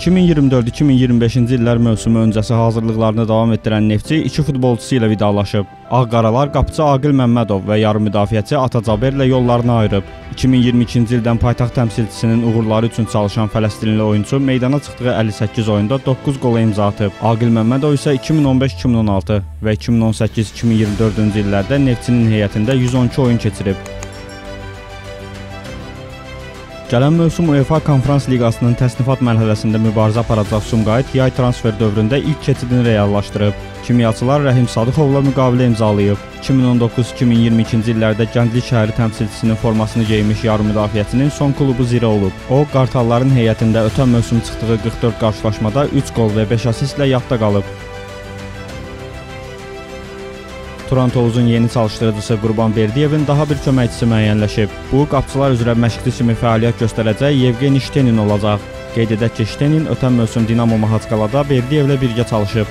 2024-2025-ci illər mövsümü öncəsi hazırlıqlarını davam etdirən Neftçi iki futbolçusu ilə vidalaşıb. Ağqaralar qapıcı Aqil Məmmədov və yarım müdafiəçi Ata Caberlə yollarını ayırıb. 2022-ci ildən paytaxt təmsilçisinin uğurları üçün çalışan Fələstinli oyunçu meydana çıxdığı 58 oyunda 9 qola imza atıb. Aqil Məmmədov isə 2015-2016 və 2018-2024-cü illərdə Neftçinin heyətində 112 oyun keçirib. Gələn mövsüm UEFA Konfrans Liqasının təsnifat mərhələsində mübarizə aparacaq Sumqayıt yay transfer dövründə ilk keçidini reallaşdırıb. Kimyaçılar Rəhim Sadıxovla müqavilə imzalayıb. 2019-2022-ci illərdə Gənclik şəhəri təmsilçisinin formasını geymiş yarım müdafiəçinin son klubu Zirə olub. O, Qartalların heyətində ötən mövsüm çıxdığı 44 qarşılaşmada 3 qol və 5 asistlə yadda qalıb. Turan Tovuzun yeni çalışdırıcısı Qurban Berdiyevin daha bir köməkçisi müəyyənləşib. Bu, qapıçılar üzrə məşqçi kimi fəaliyyət göstərəcək Yevgeni Ştenin olacaq. Qeyd edək ki, Ştenin ötən mövsüm Dinamo Mahaçqalada Berdiyevlə birgə çalışıb.